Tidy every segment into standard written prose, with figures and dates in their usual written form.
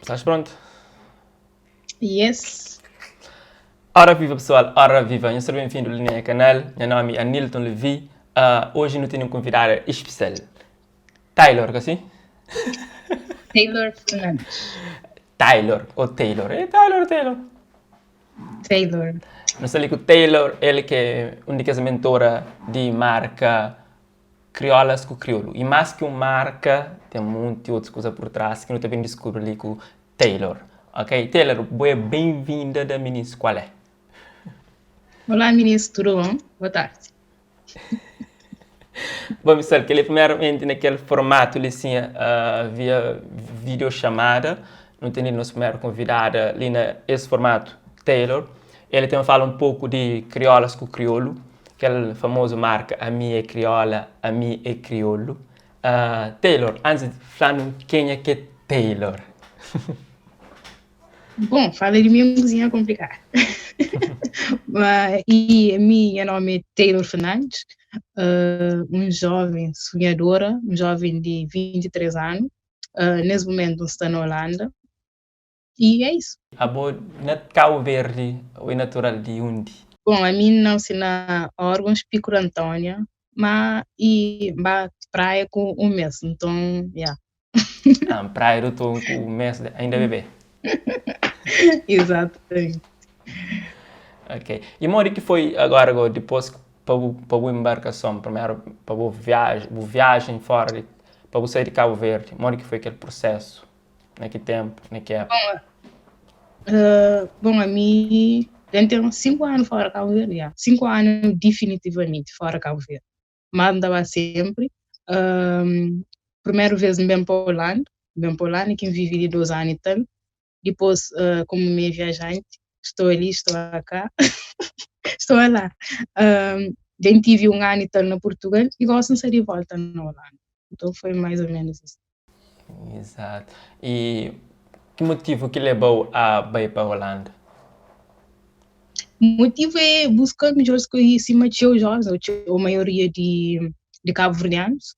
Estás pronto? Yes. Ora viva pessoal, ora viva! Nhos ser bem-vindo li na canal. Nha nome é Anilton Levi. Hoje nu tem um convidado especial. Taylor, que assim? Taylor Fernandes. Taylor, ou Taylor. É Taylor, Taylor. Taylor. Nu sta li ku Taylor, el ki é un di kes mentora di marka Kriolas ku Kriolu. I más ki un marka, ten monti otus kuza por trás ki nu ta ben diskubri li ku Taylor. Ok, Taylor, bo é ben-vinda da Minis Qual É? Olá, minis, tudo bom? Boa tarde. Bom, pessoal, kel é primeiramente naquele formato li assim, via videochamada. Nu tem nosso primeiro convidada ali na esse formato, Taylor. Ele tem fala um pouco de Kriolas ku Kriolu, aquele famoso marca Ami é Criola, Ami é Crioulo. Taylor, antes de falar quem é que é Taylor? Bom, fala de mim é um cozinha complicado. Mas, e a minha nome é Taylor Fernandes, um jovem sonhadora, um jovem de 23 anos. Nesse momento está na Holanda. E é isso. Abo na Cabo Verde ou é natural de onde? Bom, a mim nasci na órgãos Pico Antônia, mas e ba praia com um mês, então, yeah. Ah, praia eu estou com um mês ainda bebê. Exatamente. Ok. E modo que foi agora, agora depois para para a embarcação, primeiro para a viagem, viagem fora, para sair de Cabo Verde, modo que foi aquele processo? Naquele tempo, naquela época? Bom, a mim, tem 5 anos fora Cabo Verde, yeah. 5 anos definitivamente fora Cabo Verde. Mas andava sempre. Primeira vez bem para Holanda, bem para Holanda, que vivi de 2 anos e tal. Depois, como minha viajante, estou ali, estou cá, estou lá. Um, tive um ano e tal na Portugal e gosto de sair de volta na Holanda. Então foi mais ou menos isso. Exato. E que motivo que levou a ir para a Holanda? O motivo é buscar melhores coisas de jovens, ou a maioria de cabo-verdianos,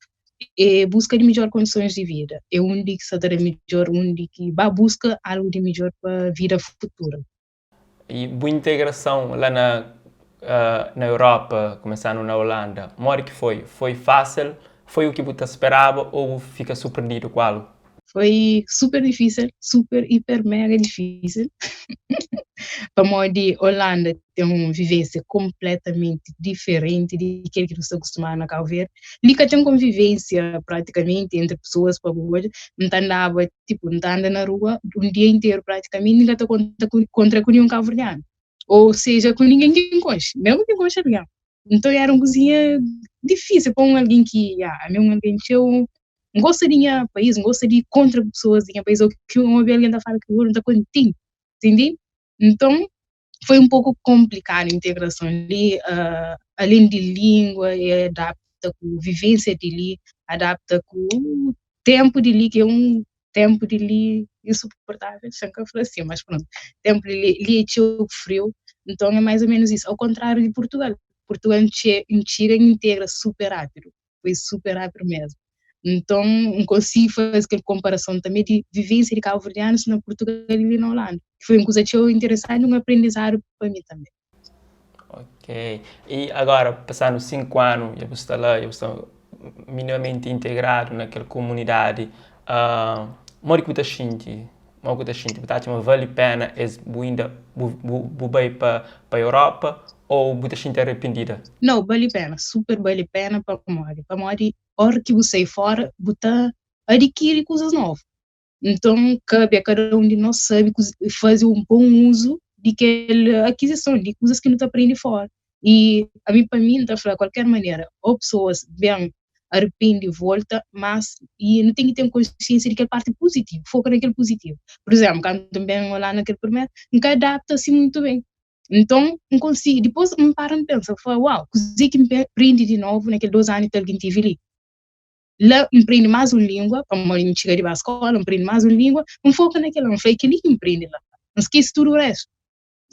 é busca de melhores condições de vida. É onde que se dará melhor, onde que vai busca algo de melhor para a vida futura. E boa integração lá na Europa, começando na Holanda, modo que foi? Foi fácil? Foi o que você esperava ou fica surpreendido com algo? Foi super difícil, super, hiper, mega difícil. Para de Holanda tem uma vivência completamente diferente de aquilo que nós acostumado na Cabo Verde. Ali que tem convivência praticamente entre pessoas para hoje, não andava, tipo, não anda na rua um dia inteiro praticamente, ninguém está contra com nenhum cabo-verdiano. Ou seja, com ninguém que encontre, mesmo que encontre alguém. Então era uma cozinha difícil para um alguém que, ah, mesmo alguém que eu não gosta de país, não gosta de ir contra pessoas de país, ou que um alguém está falando que o não está contigo, entende? Então, foi um pouco complicado a integração ali, além de língua, e adapta com vivência de ali, adapta com o tempo de ali, que é um tempo de ali insuportável, sem que eu assim, mas pronto, tempo de ali, ali é frio, então é mais ou menos isso, ao contrário de Portugal. Portugal chega e integra super rápido, foi super rápido mesmo. Então, não consigo fazer aquela comparação também de vivência de cabo-verdianos na Portugal e na Holanda. Foi uma coisa que eu interessante, um aprendizado para mim também. Ok. E agora, passando 5 anos, eu estou lá, eu estou minimamente integrado naquela comunidade. Modo que você sente? Modo que você sente? Você acha que vale a pena es bu ainda bu bu bu vai para a Europa ou você sente arrependida? Não, vale a pena, super vale a pena para morrer. Para morrer, hora que você fora, você adquire coisas novas. Então, cabe a cada um de nós saber fazer um bom uso daquela aquisição, de coisas que não está aprendendo fora. E a mim, para mim, tá falar de qualquer maneira, ou pessoas bem arrepende e volta, mas e não tem que ter consciência de que parte positiva, foca naquele positivo. Por exemplo, quando também lá naquele primeiro, nunca adapta-se muito bem. Então, não consigo, depois me para e pensa, falo, uau, consegui que me aprende de novo naqueles 2 anos que alguém tive ali. Lá, aprende mais uma língua, para mim chegar de escola, aprende mais uma língua, não foca naquela, não foi aquele que aprende lá. Não esquece tudo o resto.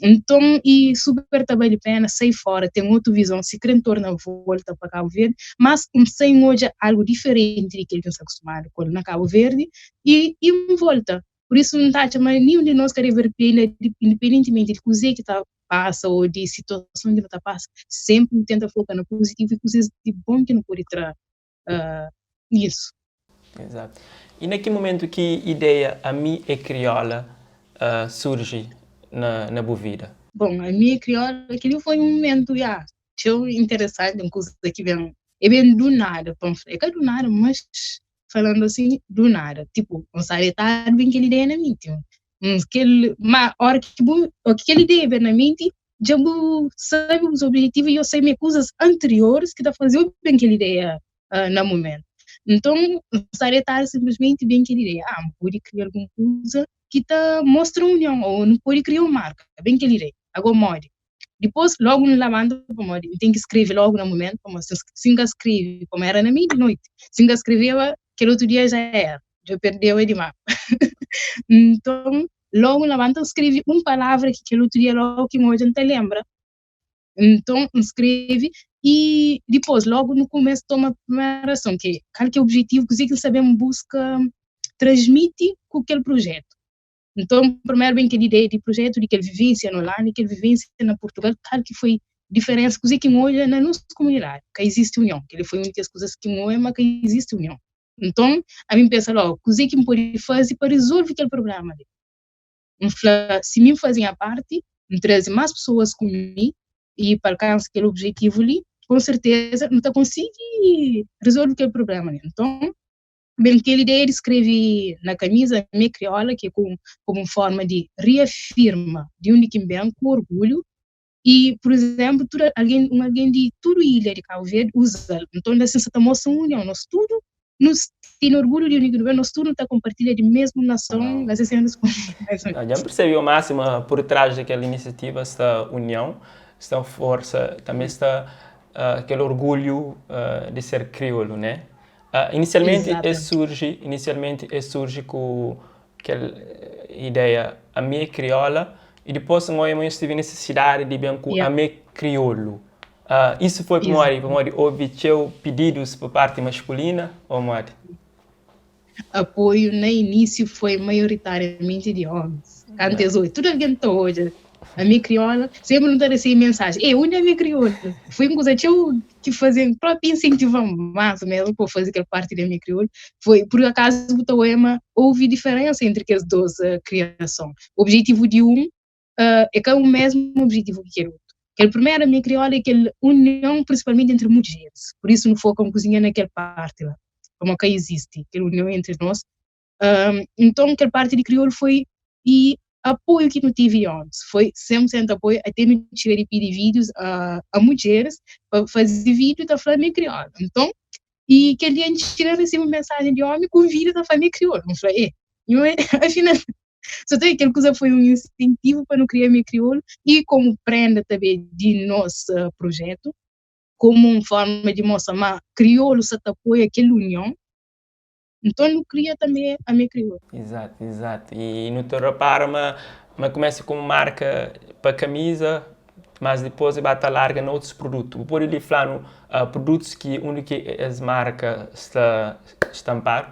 Então, e super tá vale a pena sair fora, tem outra visão, se querem torna volta para Cabo Verde, mas sem hoje algo diferente do que eles estão acostumados com na Cabo Verde, e volta. Pur isu, N ta atxa ma ninhun di nos ka debe ripende, independentimenti di kuzê ki ta pasa ô di situason ki nu ta pasa, sénpri nu tenta foka na puzitivu i kuzês di bon ki nu pode tra nisu. Exato. E na ki momentu ki ideia Ami é Kriola surji na bu vida? Bon, Ami é Kriola, kel-li foi un momentu, ya, txeu interesanti, un kuza ki ben, e ben du nada, pa N fla. É ka du nada, mas falandu asin, du nada. Tipu, N sta detadu, ben kel ideia na menti. Kel, ma ora ki bu, ki kel ideia ben na menti, dja bu sabe bus objetivu i yo sai me kuzas anterioris ki ta faze-u ben kel ideia na momentu. Nton, N sta detadu, sinplismenti ben kel ideia: ah, N pode kria algun kuza ki ta mostra union, ô N pode kria un marka. Ben kel ideia. Agó modi? Dipôs, lógu N labanta, pamodi N ten ki skrebe lógu na momentu, pamodi si N ka skrebe, komu éra na meiu di noiti, si N ka skrebeba, kel otu dia já éra, dja perdeba dimás. Nton, lógu N labanta, N skrebe un palavra ki kel otu dia lógu ki N odja N ta lenbra. Nton, N skrebe i dipôs lógu nu kumesa toma primeru ason, ki é kal ki é objetivu, kuzê ki N sta ben buska transmiti ku kel prujétu. Nton, primeru ben kel ideia di prujétu, di kel vivênsia na Holanda i kel vivênsia na Purtugal, kal ki foi diferénsa, kuzê ki N odja na nos kumunidadi, ka izisti union. Kel-li foi un di kes kuzas ki N odja ma ka izisti union. Nton, ami N pensa lógu, kuzê ki N pode faze pa rizolve kel prubléma li? N fla, si mi N faze nha párti, N traze más pesoas ku mi i pa alkansa kel objetivu li, kon serteza N ta konsigi rizolve kel prubléma li. Nton, ben kel ideia di skrebe na kamiza Mi é Kriola, ki é komu un forma di riafirma di undi ki N ben ku orgulhu i, pur izénplu, tudu algen, un algen di tudu ilha di Kabu Verdi uza-l. Nton, la sin sa ta mostra un union, nos tudu nu tene orgulhu di undi ki nu ben, nos tudu nu ta konpartilha di mesmu nason, la sin responde. Dja N persebe o máximo pur trás di kel inisiativa sta union, sta forsa, tanbe sta kel orgulhu di ser kriolu, ne? Inisialmenti es surji, inisialmenti es surji ku kel ideia Ami é Kriola i dipôs N oia ma nhos tive nisisidadi di ben ku Ami é Kriolu. Isu foi pamodi pamodi obi txeu pididus pa parti maskulina ô modi? Apoiu na inísiu foi maioritariamenti di ómis. Kantu es odja, tudu algen ta odja Ami Kriola, sempri nu ta resebe mensajen, Ei, undi ami kriolu? Foi un kuza txeu ki faze-m propi insentiva-m más mesmu pa faze kel parti di ami kriolu. Foi pur akazu bu ta oia ma houve diferensa entri kes dos kriason. Objetivu di un é ka u mesmu objetivu ki kel otu. Kel primeru ami kriola é kel union prinsipalmenti entri mudjeris, pur isu nu foka un kuzinha na kel parti la, pamodi ka izisti kel union entri nos. Nton kel parti di kriolu foi i apoiu ki nu tive di omis foi 100% apoiu, ate nu txiga di pidi vídius a mudjeris pa faze vídiu ta fla mi é kriola. Nton i kel dia N txiga N resebe un mensajen di omi ku un vídiu ta fla mi é kriolu. N fla, e nhu é afinal. So ta kel kuza foi un insentivu pa nu kria Mi é Kriolu i komu prenda tanbe di nos projetu, komu un forma di mostra ma kriolu sa ta apoia kel union. Nton nu kria tanbe Ami é Kriolu. Izatu, izatu. I nu ta repara ma ma kumesa komu marka pa kamiza, mas dipôs e ba ta larga na otus produtu. Bu pode li fla-nu produtus ki undi ki es marka sta stampadu?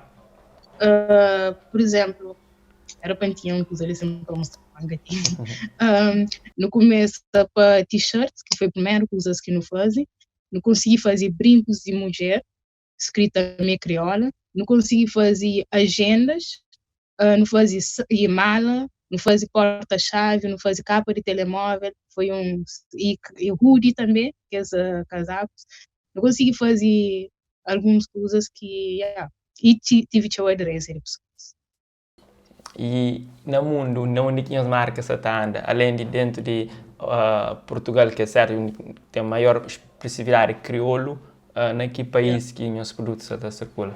Pur izénplu, era pa N tinha un kuza li sin pa mostra ma N ka tene. Nu kumesa pa t-shirts, ki foi primeru kuzas ki nu faze. Nu konsigi faze brinkus di mudjer, skrita Mi é Kriola. Nu konsigi faze ajendas, nu faze e mala, nu faze porta-xavi, nu faze kapa di telemóvel, foi un e hoodie tanbe, kes kazakus. Nu konsigi faze alguns kuzas ki, ya, i tive txeu aderênsia di pesoas. I na mundu, na undi ki nhos marka sa ta anda, alén di dentu di Purtugal, ki é sértu undi ten maior expresividadi kriolu, na ki país ki nhos produtu sa ta sirkula?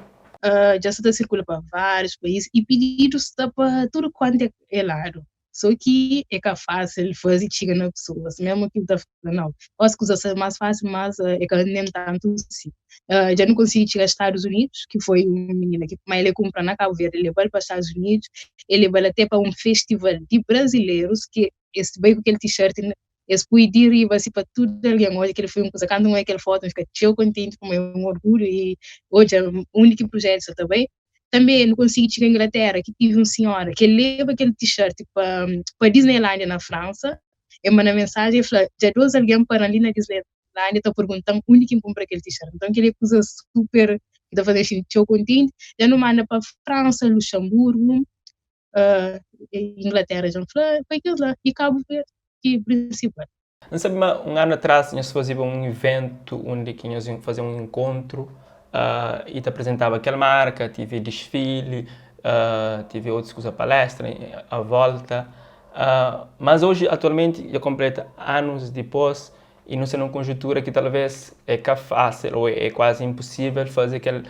Dja sa ta sirkula pa várius país i pididus sta pa tudu kuantu é ladu. So ki é ka fásil faze txiga na pesoas, mesmu ki bu ta fla nau, gosi kuzas sta más fásil, mas é ka nen tantu si. Dja nu konsigi txiga Stadus Unidus, ki foi un minina ki ma el kunpra na Kabu Verdi, el leba-l pa Stadus Unidus, el leba-l até pa un festival di brazilerus ki es bai ku kel t-shirt, es pui di riba si pa tudu algen odja. Kel foi un kuza, kantu N odja kel fotu N fika txeu kontenti, pamodi é un orgulhu i odja undi ki prujétu sa ta bai. Tanbê nu konsigi txiga Inglatéra ki tive un sinhora ki el leba kel t-shirt pa Disneylandia na Fransa. El manda mensajen el fla, Dja dos algen para-m li na Disneylandia ta pergunta-m undi ki N kunpra kel t-shirt. Nton kel-li é kuza super ki ta faze-m xinti txeu kontenti. Dja nu manda pa Fransa, Luxanburgu, Inglatéra dja N fla, foi kes la i Kabu Verdi ki prinsipal. N sabe ma un anu atras nhos fazeba un iventu undi ki nhos faze un enkontru i ta aprizentaba kel marka, tive disfili, tive otus kuza, palestra a volta. Mas oji atualmenti dja konpleta anus dipos i nu sta na un konjuntura ki talves é ka fásil ô é kuazi inpusível faze kel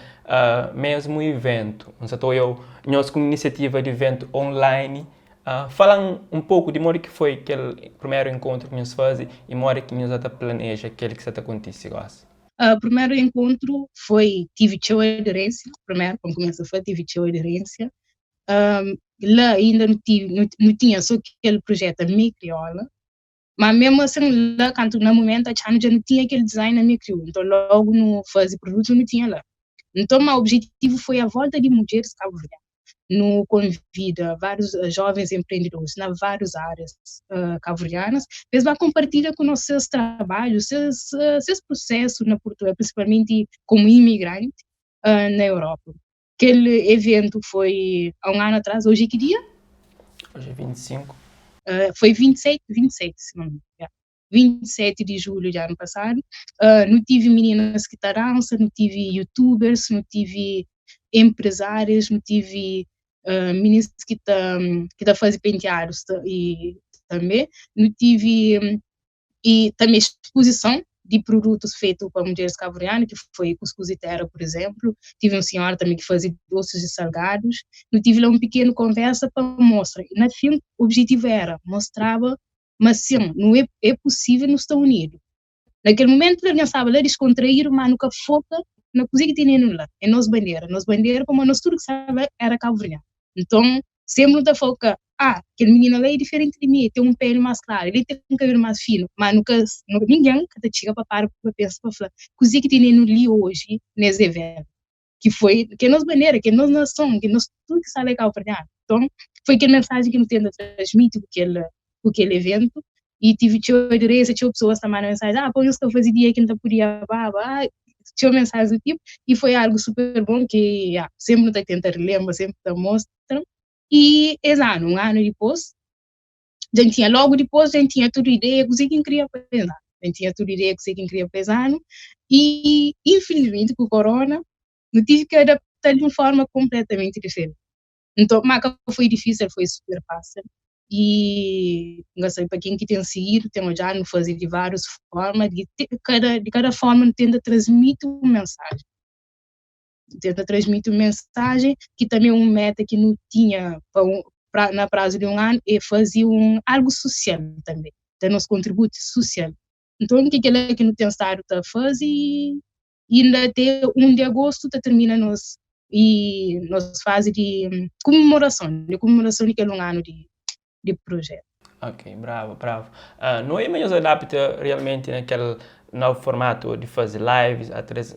mesmu iventu. N sa ta oiau nhos ku un inisiativa di iventu online. Fala-m un poku di modi ki foi kel primeru enkontru ki nhos faze i modi ki nhos sta ta planeja kel ki sta ta kontise gósi. Primeru enkontru foi, tive txeu aderensia, primeru pa N kumesa fla, tive txeu aderensia. La inda nu tive, nu tinha so kel projetu Ami Kriola, ma mesmu asin la kantu na mumentu atxanu dja nu tinha kel design Ami Kriolu, nton logu nu faze produtu nu tinha la. Nton ma objetivu foi a volta di mudjeris kabuverdianu. Nu konvida várius jovens empreendidoris na várius árias kabuverdianas pa es ba konpartilha ku nos ses trabadju, ses ses prusesu na Purtugal, prinsipalmenti komu imigranti na Europa. Kel eventu foi há un anu atrás, oji é ki dia? Oji é 25. Foi 27, 27, se não me engano, yeah. 27 di julhu di anu pasadu. Nu tive mininas ki ta dansa, nu tive youtubers, nu tive empresárias, nu tive mininas ki ta ki ta faze penteadus e tanbe nu tive e tanbe spuzison di produtus fetu pa mudjeris kabuverdianu ki foi kuskus di tera pur izemplu, tive un sinhora tanbe ki faze dosis e salgadus, nu tive la un pikenu konversa pa mostra, na fin objetivu era mostraba ma sin, nu é é pusível nu sta unidu. Na kel mumentu algen staba la diskontraídu, má nu ka foka na kuzê ki tenenu la, é nos bandera, nos bandera pamodi nos tudu ki staba la éra kabuverdianu. Nton, sénpri nu ta foka, ah, kel minina la é diferenti di mi, el ten un péli más klaru, el ten un kabelu más finu, má nu ka, ningen ka ta txiga pa para pa pensa pa fla kuzê ki tenenu li oji nes eventu. Ki foi, ki é nos bandera, ki é nos nason, ki nos tudu ki sta la é kabuverdianu. Nton, foi kel mensajen ki nu tenta transmiti ku kel ku kel eventu y tive txeu aderênsia, txeu pesoas ta manda mensajen, ah, pa nhos ka faze dia ki N ta podia baba, ah, txeu mensajen do tipo, y foi algu super bon ki, ya, senpri nu ta tenta relenbra, senpri ta mostra. Y es anu, un anu dipôs, dja N tinha, logu dipôs dja N tinha tudu ideia kuzê ki N kria pa es anu, dja N tinha tudu ideia kuzê ki N kria pa es anu y infilismenti ku korona nu tive ki adapta-l di un forma konpletamenti diferenti. Nton, ma ka foi difísil, foi super fásil y N ka sabe pa ken ki ten sigidu, ten odjadu, nu faze di várius forma, di kada di kada forma nu tenta transmiti un mensajen, nu tenta transmiti un mensajen ki tanbe un meta ki nu tinha pa un pra na prazu di un anu é faze un algu susial tanbe, da nos kontributu susial. Nton, ke kila ki nu ten stadu ta faze y inda te 1 di agostu ta termina nos y nos fazi di kumemorason, di kumemorason di kel un anu di di projetu. Ok, bravo, bravo. Nu oia ma nhos adapta realmenti na kel novu formatu di fazi lives, atres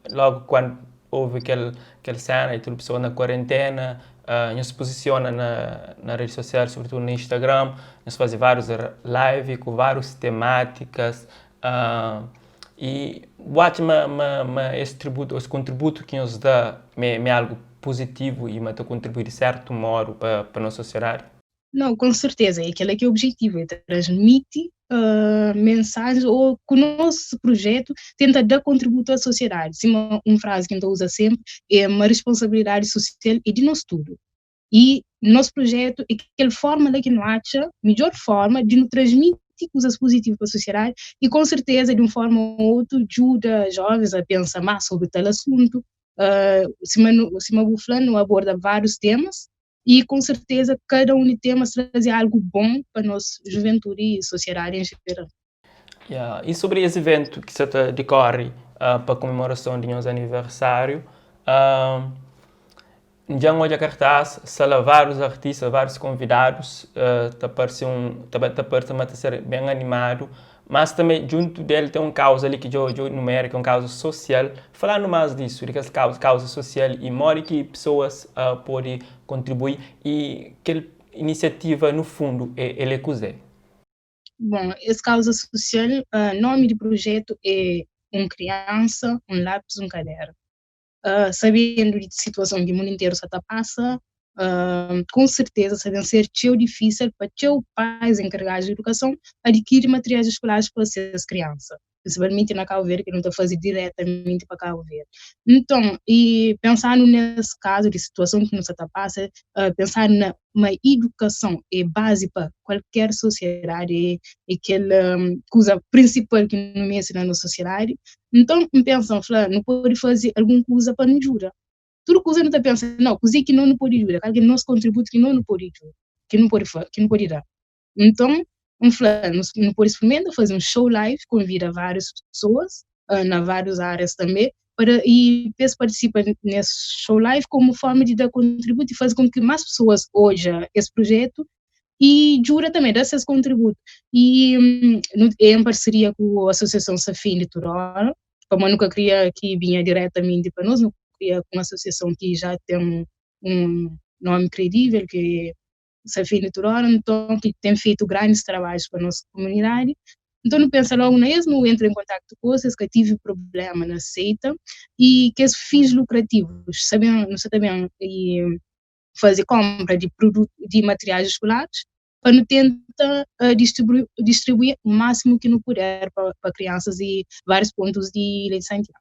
logu kuandu houve kel kel sena di tudu pesoa na kuarentena, nhos puzisiona na na redi sosial, sobritudu na Instagram, nhos fazi várius live ku várius temátikas, I bu atxa ma ma ma es tributu es kontributu ki nhos da ma é ma é algu puzitivu i ma ta kontribui di sertu modu pa pa nos sosiedadi? Nau, kon serteza, é kela ki é objetivu, é transmiti mensajens ô ku nos prujetu tenta da kontributu a sosiedadi, sima un frazi ki N ta uza senpri é ma risponsabilidadi sosial é di nos tudu i nos prujetu é kel forma la ki nu atxa midjor forma di nu transmiti kuzas puzitivu pa sosiedadi i kon serteza di un forma ô otu djuda jovens a pensa más sobri tal asuntu sima nu sima bu fla nu aborda várius temas i kon serteza kada un di temas traze algu bon pa nos juventudi i sosiedadi en jeral. Yeah. I sobri es iventu ki sa ta dikori pa komemorason di nhos aniversáriu, dja N odja kartás, sta la várius artista, várius konvidadus, ta parse un, ta ta parse ma ta ser ben animadu. Mas tanbê djuntu del ten un kauza li ki djo djo numera ki é un kauza sosial. Falanu más disu, di kes kauza kauza sosial i modi ki pesoas pode kontribui i kel inisiativa nu fundu é el é kuzê? Bon, es kauza sosial, nomi di prujetu é Un kriansa, un lápis, un kadernu. Sabendu di situason ki mundu interu sa ta pasa, ku serteza sa ben ser txeu difísil pa txeu pais enkaregadus di edukason adikiri materiais eskolares pa ses kriansa, prinsipalmenti na Kabu Verdi ki nu ta faze diretamenti pa Kabu Verdi. Nton, i pensandu nes kazu di situason ki nu sa ta pasa, pensadu na ma idukason é bazi pa kualker sosiedadi, é kel kuza prinsipal ki nu meste na nos sosiedadi. Nton, N pensa, N fla, nu pode faze algun kuza pa nu djuda. Tudu kuza nu ta pensa, nau, kuzê ki no nu pode djuda, kal ki é nos kontributu ki no nu pode djuda, ki nu pode ki nu pode da. Nton, N fla, nu pode sprimenta faze un show live, konvida várius pesoas na várius árias tanbê, pa da i pa es partisipa nes show live komu forma di da kontributu i faze kon ki más pesoas odja es prujetu i djuda tanbê da ses kontributu. I nu é en parseria ku Asosiason Safin di Tudora, pamodi nu ka kria ki binha diretamenti pa nos, nu kria ku un asosiason ki ja ten un nomi kredível ki é Safin di Tudora, nton ki ten fetu grandis trabadjus pa nos kumunidadi. Nton nu pensa logu na es, nu entra en kontaktu ku es, es ka tivi prublema na seita i kes fins lukrativus, sa ben, nu sa ta ben i faze konpra di produtu, di materiais eskolares pa nu tenta distribui, distribui o máximo ki nu puder pa, pa kriansas di várius pontus di Ilha di Santiagu.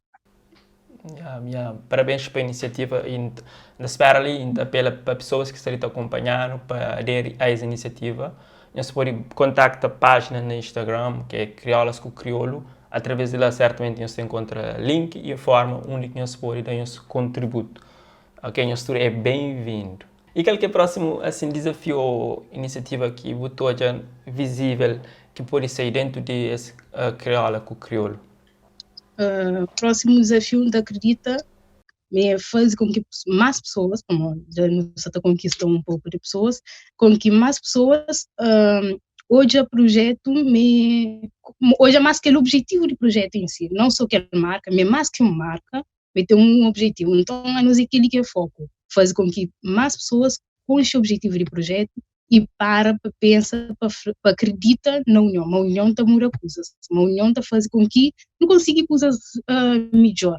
Yeah, yeah. Parabéns pa inisiativa i N ta spera li i N ta apela pa pesoas ki sta li ta akonpanha-nu pa aderi a es inisiativa. Nhos pode kontakta pájina na Instagram ki é Kriolas ku Kriolu. Através di la sertamenti nhos ta enkontra link i forma undi ki nhos pode da nhos kontributu. Ok, nhos tudu é ben-vindu. I kal ki é prósimu asin dizafiu ô inisiativa ki bu ta odja vizível ki pode sai dentu di es Kriola ku Kriolu? Prósimu dizafiu N ta akridita ma é faze kon ki más pesoas, pamodi dja nu sta ta konkista un poku di pesoas, kon ki más pesoas odja prujetu ma é, odja más kel objetivu di prujetu en si, nau so kel marka, ma é más ki un marka, ma é ten un objetivu. Nton anos é kel-li ki é foku, faze kon ki más pesoas konxe objetivu di prujetu i para pa pensa, pa pa akredita na union, ma union ta muda kuzas, ma union ta faze kon ki nu konsigi kuzas midjor.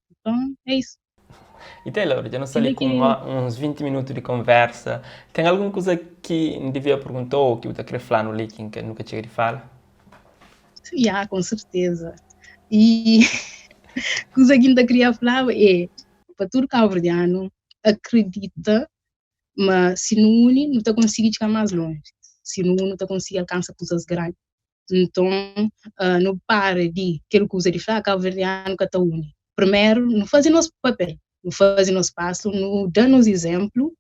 Nton, é isu. I Taylor, dja nu sta li ku uns 20 minutu di konversa. Ten algun kuza ki N devia pergunta-u ô ki bu ta krê fla-nu li ki nu ka txiga di fala? Ya, kon serteza. I kuza ki N ta kria flaba é pa tudu kabuverdianu akredita ma si nu uni nu ta konsigi txiga más lonji, si nu uni nu ta konsigi alkansa kuzas grandi. Nton, nu para di kel kuza di fla kabuverdianu ka ta uni. Primeru nu faze nos papel, nu faze nos pasu, nu da nos izénplu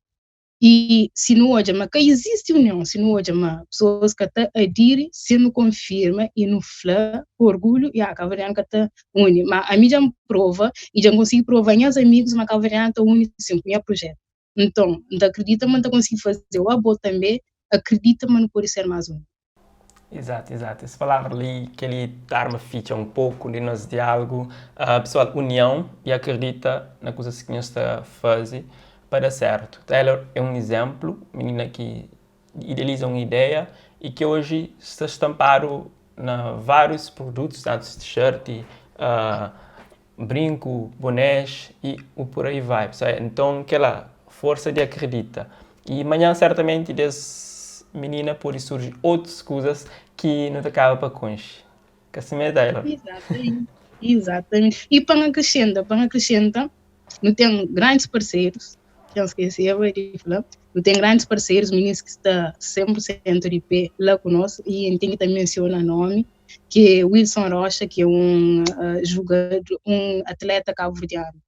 i si nu odja ma ka izisti union, si nu odja ma pesoas ka ta adiri, si nu konfirma i nu fla ku orgulhu, ya, kabuverdianu ka ta uni. Ma ami dja N prova i dja N konsigi prova nhas amigus ma kabuverdianu ta uni sin ku nha prujetu. Nton, N ta akridita ma N ta konsigi faze-u, abo tanbe akridita ma nu pode ser más un. Exato, exato. Es palavra li, kel-li ta arma fitxa un poku di nos diálogu. Uh, pessoal, união e acredita na kuzas ki nhos ta faze pa da certo. Taylor é um exemplo, menina ki idealiza un ideia e ki hoje sta estampado na vários produtos, tanto t-shirt, uh, brinco, bonés e o por aí vai. Pessoal, então, kela, força de acredita. E manhã, certamente, des menina pode surgir outras coisas que não te acaba para conche. Que assim é Taylor. Exatamente. Exatamente. E para acrescenta, não tem grandes parceiros, que eu esqueci, eu vou te falar, não tem grandes parceiros, meninos que está 100% de pé lá conosco, e tem que também mencionar nome, que é Wilson Rocha, que é um jogador, um atleta cabo-verdiano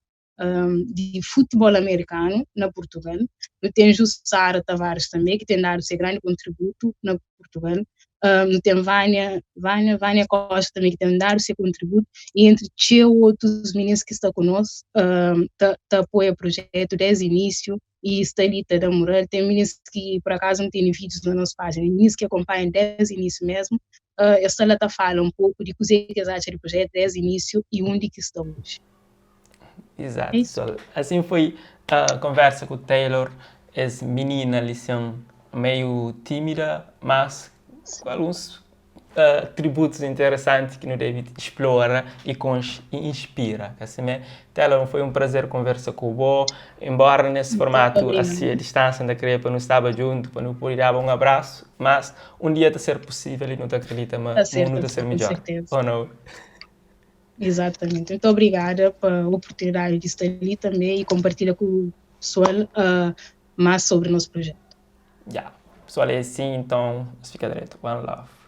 de futebol americano na Portugal. Nu tem Jussara Tavares também, que tem dado seu grande contributo na Portugal. Um, tem Vânia, Vânia, Vânia Costa também, que tem dado seu contributo, e entre txeu outros meninos que estão conosco, um, tá, tá apoia o projeto desde o início, e está ali, tá dando moral. Tem meninos que, por acaso, não têm vídeos na nossa página, meninos que acompanham desde o início mesmo. Es sta la ta fala un poku di kuzê ki es atxa di projetu desdi inísiu i undi ki sta oji. Exato, pessoal. Assim foi a conversa com o Taylor, essa menina ali, assim, meio tímida, mas com alguns atributos interessantes que não deve explora e e inspira. Assim, né? Taylor, foi um prazer conversar com você, embora nesse formato assim, a distância ainda queria para não estar junto, para não poder dar um abraço, mas um dia está ser possível e não te acredita, mas o mundo está ser Com melhor. certeza. Ou não? Exatamente. Muito obrigada pela oportunidade de estar ali também e compartilhar com o pessoal mais sobre o nosso projeto. Yeah. Pessoal, é assim, então, fica direito. One love.